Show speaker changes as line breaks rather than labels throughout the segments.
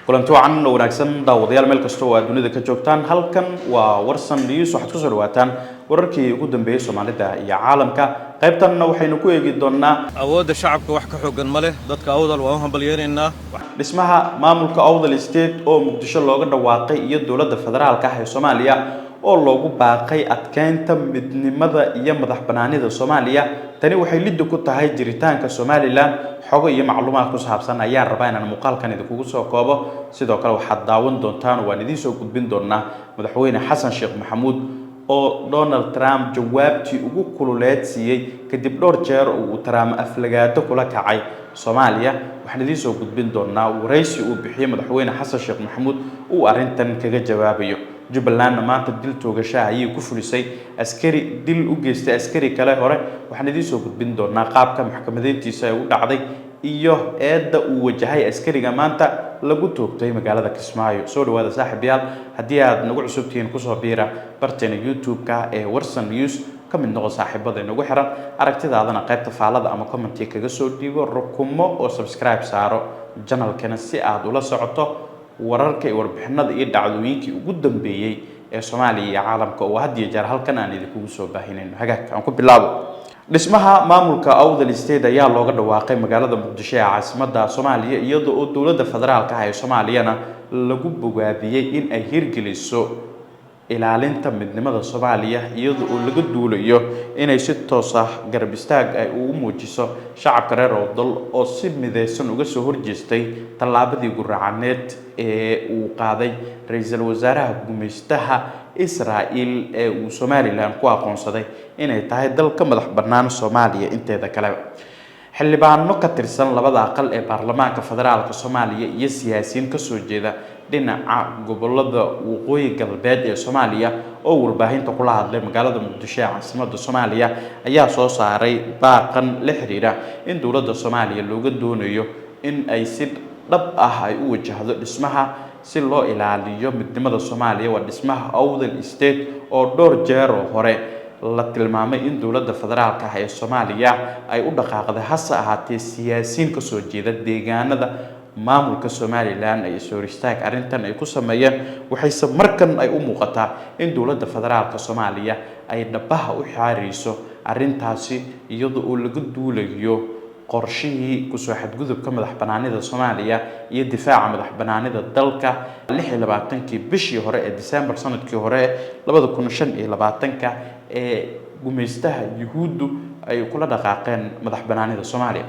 Kulanti wacan oo wanaagsan, daawadayaal, meel kasta oo aad dunida ka joogtaan. Halkan waa Warsan News. Waxaad kusoo dhawaataan wararkii ugu dambeeyey Soomaalida iyo caalamka. Qaybtanna waxaynu ku eegi doonaa:
Awoodda shacabka wax ka xooggan ma leh. Dadka Awdal waan u hambalyeynaynaa.
Dhismaha maamulka Awdal State oo Muqdisho looga dhawaaqay iyo dowladda federaalka ah ee Soomaaliya oo loogu baaqay adkeynta midnimada iyo madax banaanida Soomaaliya. Tani waxay liddi ku tahay jiritaanka Somaliland. Xogo iyo macluumaad ku saabsan ayaan rabaa inaan muuqaalkan idinkugu soo koobo. Sidoo kale waxaad daawan doontaan, waan idiin soo gudbin doonaa, Madaxweyne Xasan Sheekh Maxamuud oo Donald Trump jawaabtii ugu kululeed siiyey kadib dhowr jeer oo uu Trump aflagaado kula kacay Soomaaliya. Waxaan idiin soo gudbin doonaa waraysi uu bixiyey Madaxweyne Xasan Sheekh Maxamuud uu arrintan kaga jawaabayo. Jubbalandna maanta dil toogashaha ayay ku fulisay askari dil u geystay askari kale hore. Waxaan idiin soo gudbin doonaa qaabka maxkamadeyntiisa ay u dhacday iyo eedda uu wajahay askariga maanta lagu toogtay magaalada Kismaayo. Soo dhawaada, saaxiibayaal. Haddii aad nagu cusub tihiin, kusoo biira barteena YouTube-ka ee Warsan News, ka mid noqo saaxiibada inagu xiran. Aragtidaadana qaybta faalada ama comment-i kaga soo dhiibo. Rukumo oo subscribe saaro channel-kana si aad ula socoto wararka iyo warbixinada iyo dhacdooyinkii ugu dambeeyey ee Soomaaliya iyo caalamka oo had iyo jeer halkan aan idinkugu soo baahinayno. Hagaag, aan ku bilaabo. Dhismaha maamulka Awdal State ayaa looga dhawaaqay magaalada Muqdisho ee caasimadda Soomaaliya, iyadoo oo dowladda federaalka ah ee Soomaaliyana lagu bogaadiyey in ay hirgeliso ilaalinta midnimada Soomaaliya, iyada oo laga duulayo inay si toos ah garab istaag ay ugu muujiso shacabka reer Awdal oo si mideysan uga soo horjeestay tallaabadii guracaneed ee uu qaaday ra-iisul wasaaraha gumeystaha Israel ee uu Somaliland ku aqoonsaday inay tahay dal ka madax bannaan Soomaaliya inteeda kaleba. Xildhibaano ka tirsan labada aqal ee baarlamaanka federaalka Soomaaliya iyo siyaasiyiin kasoo jeeda dhinaca gobolada waqooyi galbeed ee Soomaaliya oo warbaahinta kula hadlay magaalada Muqdisho ee caasimadda Soomaaliya ayaa soo saaray baaqan la xiriira in dowladda Soomaaliya looga doonayo in ay si dhab ah ay u wajahdo dhismaha si loo ilaaliyo midnimada Soomaaliya. Waa dhismaha Awdal State oo dhowr jeer oo hore la tilmaamay in dowladda federaalka ah ee Soomaaliya ay u dhaqaaqday, hase ahaatee siyaasiyiin kasoo jeeda deegaanada maamulka Somaliland ay is hor istaag arrintan ay ku sameeyeen. Waxayse markan ay u muuqataa in dowladda federaalka Soomaaliya ay dhabaha u xaareyso arrintaasi, iyada oo laga duulayo qorshihii kusoo xadgudubka madax banaanida Soomaaliya iyo difaaca madax banaanida dalka 26-kii bishii hore ee December sanadkii hore 2025-ka ee gumeystaha Yuhuuddu ay kula dhaqaaqeen madax banaanida Soomaaliya.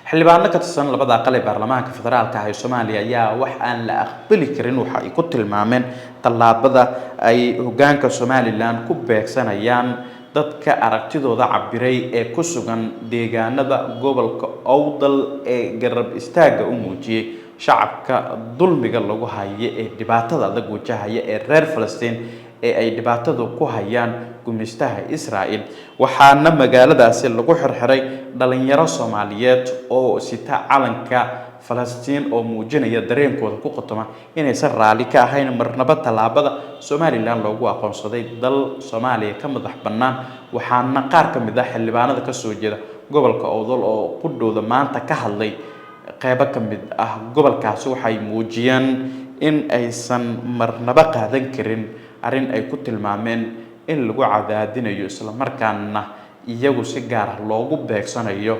Xildhibaano ka tirsan labada aqal ee baarlamaanka federaalka ah ee Soomaaliya ayaa wax aan la aqbali karin waxa ay ku tilmaameen tallaabada ay hoggaanka Somaliland ku beegsanayaan dadka aragtidooda cabiray ee ku sugan deegaanada gobolka Awdal ee garab istaagga u muujiyey shacabka dulmiga lagu hayo ee dhibaatada adag wajahaya ee reer Falastiin ee ay dhibaatada ku hayaan gumeystaha Israel. Waxaana magaaladaasi lagu xirxiray dhalinyaro Soomaaliyeed oo sita calanka Falastiin oo muujinaya dareenkooda ku qotoma inaysan raalli ka ahayn marnaba tallaabada Somaliland loogu aqoonsaday dal Soomaaliya ka madax bannaan. Waxaana qaar ka mid ah xildhibaanada kasoo jeeda gobolka Awdal oo qudhooda maanta ka hadlay qeybo ka mid ah gobolkaasi waxay muujiyeen in aysan marnaba qaadan karin arrin ay ku tilmaameen in lagu cadaadinayo, islamarkaana iyagu si gaar ah loogu beegsanayo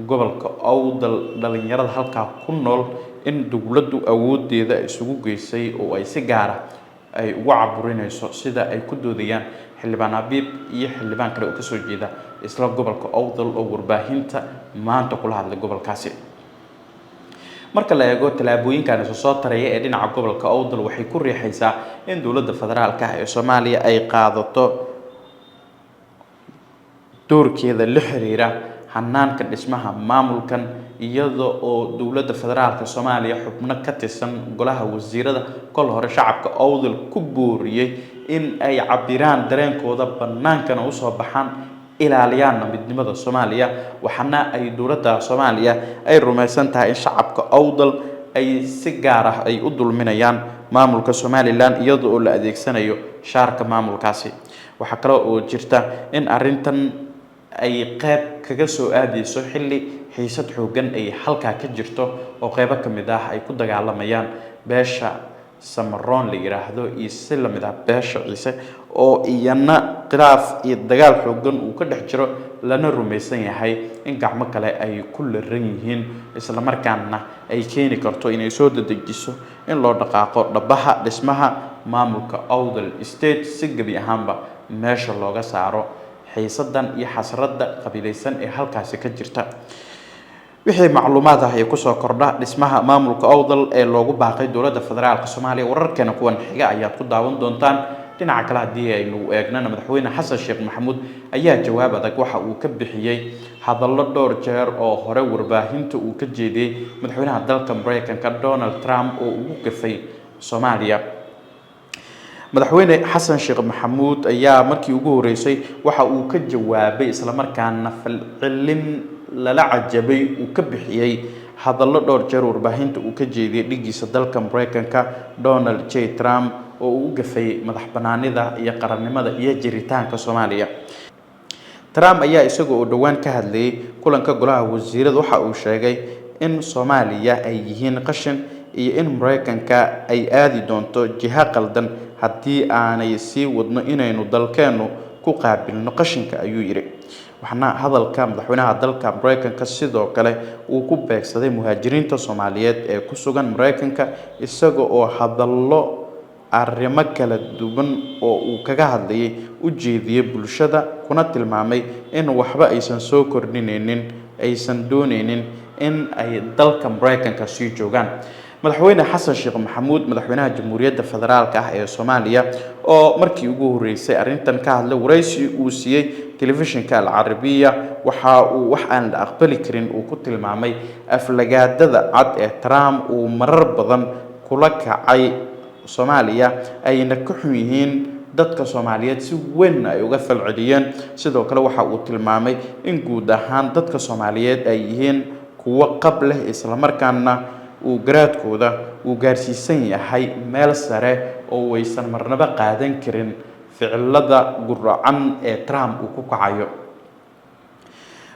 gobolka Awdal dhalinyarada halkaa ku nool, in dowladdu awoodeeda isugu geysay oo ay si gaara ay ugu caburinayso, sida ay ku doodayaan Xildhibaan Abiib iyo xildhibaan kale oo kasoo jeeda isla gobolka Awdal oo warbaahinta maanta kula hadlay gobolkaasi. Marka la eego tallaabooyinkan isu soo taraya ee dhinaca gobolka Awdal, waxay ku riixaysaa in dowladda federaalka ah ee Soomaaliya ay qaadato doorkeeda la xiriira hanaanka dhismaha maamulkan, iyada oo dowladda federaalka Soomaaliya xubno ka tirsan golaha wasiirada kol hore shacabka Awdal ku booriyey in ay cabiraan dareenkooda, bannaankana usoo baxaan, ilaaliyaanna midnimada Soomaaliya. Waxaana ay dowladda Soomaaliya ay rumaysan tahay in shacabka Awdal ay si gaar ah ay u dulminayaan maamulka Somaliland, iyada oo la adeegsanayo shaarka maamulkaasi. Waxaa kale oo jirta in arrintan ay qayb kaga soo aadeyso xilli Xiisad xooggan ay halkaa ka jirto oo qeybo ka mid ah ay ku dagaalamayaan beesha Samaroon la yiraahdo iyo si lamid ah beesha Ciise, oo iyana khilaaf iyo dagaal xooggan uu ka dhex jiro, lana rumaysan yahay in gacmo kale ay ku laran yihiin, isla markaana ay keeni karto inay soo dedejiso in loo dhaqaaqo dhabaha dhismaha maamulka Awdal State si gebi ahaanba meesha looga saaro xiisadan iyo xasradda qabiilaysan ee halkaasi ka jirta. Wixii macluumaad ah ee kusoo kordha dhismaha maamulka Awdal ee loogu baaqay dowladda federaalka Soomaaliya, wararkeena kuwan xiga ayaad ku daawan doontaan. Dhinaca kale haddii aynu eegnana, madaxweyne Xasan Sheekh Maxamuud ayaa jawaab adag waxa uu ka bixiyey hadallo dhowr jeer oo hore warbaahinta uu ka jeediyey madaxweynaha dalka Mareykanka Donald Trump oo ugu gafay Soomaaliya. Madaxweyne Xasan Sheekh Maxamuud ayaa markii ugu horeysay waxa uu ka jawaabay, islamarkaana falcelin lala cajabay uu ka bixiyey hadallo dhowr jeer warbaahinta uu ka jeediyey dhigiisa dalka Mareykanka Donald J Trump oo uu u gafay madax banaanida iyo qarannimada iyo jiritaanka Soomaaliya. Trump ayaa isaga oo dhowaan ka hadlayay kulanka golaha wasiirada waxa uu sheegay in Soomaaliya ay yihiin qashin iyo in Mareykanka ay aadi doonto jiha qaldan haddii aanay sii wadno inaynu dalkeennu ku qaabilno qashinka, ayuu yidhi. Waxaana hadalka madaxweynaha dalka Mareykanka sidoo kale uu ku beegsaday muhaajiriinta Soomaaliyeed ee ku sugan Mareykanka, isaga oo hadallo arrimo kala duwan oo uu kaga hadlayay u jeediyey bulshada, kuna tilmaamay in waxba aysan soo kordhinaynin, aysan dooneynin in ay dalka Mareykanka sii joogaan. Madaxweyne Xasan Sheekh Maxamuud, madaxweynaha Jamhuuriyadda Federaalka ah ee Soomaaliya, oo markii ugu horeysay arrintan ka hadlay waraysi uu siiyey telefishinka Alcarabiya, waxa uu wax aan la aqbali karin uu ku tilmaamay aflagaadada cad ee Trump uu marar badan kula kacay Soomaaliya, ayna ka xun yihiin dadka Soomaaliyeed, si weynna ay uga falceliyeen. Sidoo kale waxa uu tilmaamay in guud ahaan dadka Soomaaliyeed ay yihiin kuwo qab leh, islamarkaana uu garaadkooda uu gaarsiisan yahay meel sare oo waysan marnaba qaadan karin ficilada guracan ee Trump uu ku kacayo.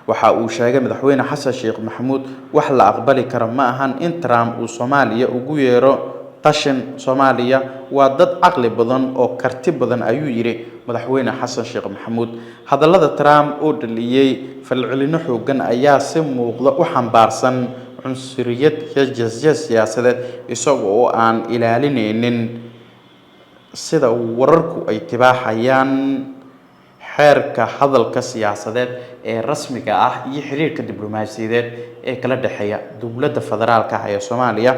Waxa uu sheegay madaxweyne Xasan Sheekh Maxamuud, wax la aqbali karo ma ahan in Trump uu Soomaaliya ugu yeero qashin. Soomaaliya waa dad caqli badan oo karti badan, ayuu yidhi madaxweyne Xasan Sheekh Maxamuud. Hadallada Trump oo dhaliyey falcelino xooggan ayaa si muuqda u xambaarsan cunsuriyad iyo jeesjees siyaasadeed, isaga oo aan ilaalinaynin, sida wararku ay tibaaxayaan, xeerka hadalka siyaasadeed ee rasmiga ah iyo xiriirka diblomaasiyadeed ee kala dhexeeya dowladda federaalka ah ee Soomaaliya.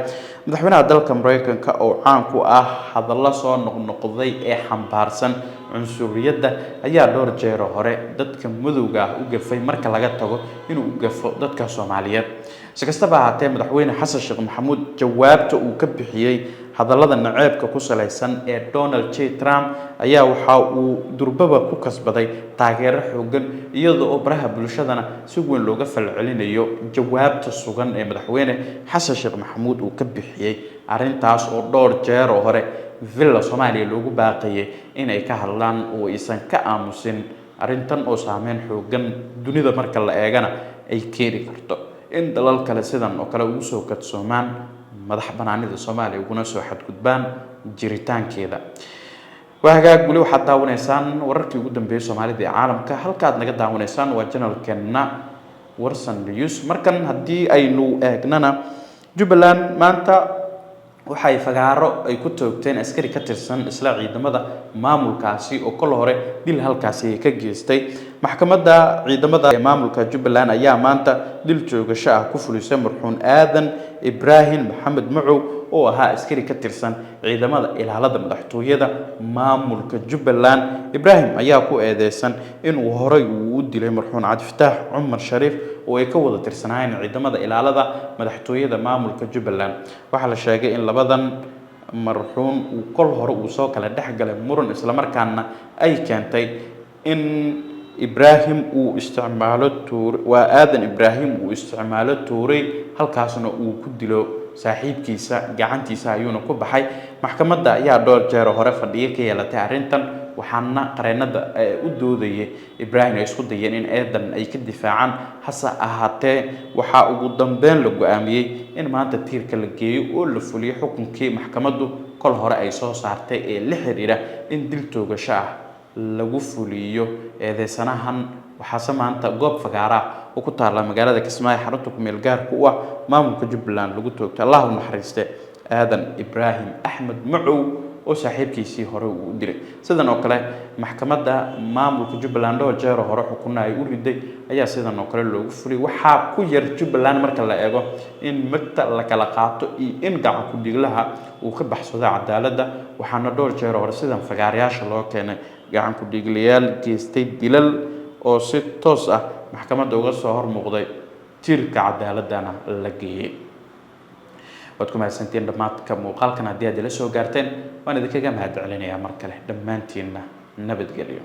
Madaxweynaha dalka Mareykanka oo caan ku ah hadallo soo noqnoqday ee xambaarsan cunsuriyadda ayaa dhowr jeer hore dadka madowga ah u gafay, marka laga tago inuu u gafo dadka Soomaaliyeed. Si kastaba ahaatee, madaxweyne Xasan Sheekh Maxamuud jawaabta uu ka bixiyey hadallada naceebka ku salaysan ee Donald J Trump ayaa waxa uu durbaba ku kasbaday taageero xooggan, iyada oo baraha bulshadana si weyn looga falcelinayo jawaabta sugan ee madaxweyne Xasan Sheekh Maxamuud uu ka bixiyey arrintaas, oo dhowr jeer oo hore Villa Soomaaliya loogu baaqayay inay ka hadlaan oo aysan ka aamusin arrintan oo saameyn xooggan dunida marka la eegana ay keeni karto in dalal kale sidan oo kale ugu soo kadsoomaan madax banaanida Soomaaliya, uguna soo xadgudbaan jiritaankeeda. Waa hagaag, weli waxaad daawanaysaan wararkii ugu dambeeyay Soomaalida ee caalamka. Halka aad naga daawanaysaan waa channelkeena Warsan News. Markan haddii aynu eegnana, Jubbaland maanta waxay fagaaro ay ku toogteen askari ka tirsan isla ciidamada maamulkaasi oo kol hore dil halkaasi ka geystay. Maxkamadda ciidamada ee maamulka Jubbaland ayaa maanta dil joogasho ah ku fulisay marxuun Aadan Ibraahim Maxamed Macow oo ahaa askari ka tirsan ciidamada ilaalada madaxtooyada maamulka Jubbaland. Ibraahim ayaa ku eedeysan inuu horay uu u dilay marxuun Cabdifataax Cumar Shariif oo ay ka wada tirsanaayeen ciidamada ilaalada madaxtooyada maamulka Jubbaland. Waxaa la sheegay in labadan marxuun uu kol hore uu soo kala dhex galay muran, islamarkaana ay keentay in Ibraahim uu isticmaalo tuur, waa Aadan Ibraahim uu isticmaalo tuuray, halkaasna uu ku dilo saaxiibkiisa, gacantiisa ayuuna ku baxay. Maxkamadda ayaa dhowr jeer hore fadhiyo ka yeelatay arrintan. Waxaana qareenada u doodayay Ibraahim ay isku dayeen in eedan ay ka difaacaan, hase ahaatee waxaa ugu dambeyn la go-aamiyey in maanta tiirka la geeyo oo la fuliyo xukunkii maxkamaddu kol hore ay soo saartay ee la xiriira in dil toogasho ah lagu fuliyo eedeysanahan. Waxaase maanta goob fagaara ah oo ku taalla magaalada Kismaayo, xarunta kumeel gaarka u ah maamulka Jubbaland, lagu toogtay, Allah u naxariiste, Aadan Ibraahim Axmed Macow oo saaxiibkiisii hore uu u dilay. Sidan oo kale maxkamadda maamulka Jubbaland oo jeero hore xukuna ay u riday ayaa sidan oo kale loogu fuliyay. Waxaa ku yar Jubbaland marka la eego in magta la kala qaato iyo in gacan ku-dhiglaha uu ka baxsado cadaaladda, waxaana dhowr jeero hore sidan fagaarayaasha loo keenay gacan ku-dhiglayaal geystay dilal oo si toos ah maxkamadda uga soo hor muuqday, tiirka cadaaladana la geeyey. Waad ku mahadsantiin dhammaadka muuqaalkan haddii aad ila soo gaarteen, waan idinkaga mahad celinayaa mar kale. Dhammaantiinna nabadgelyo.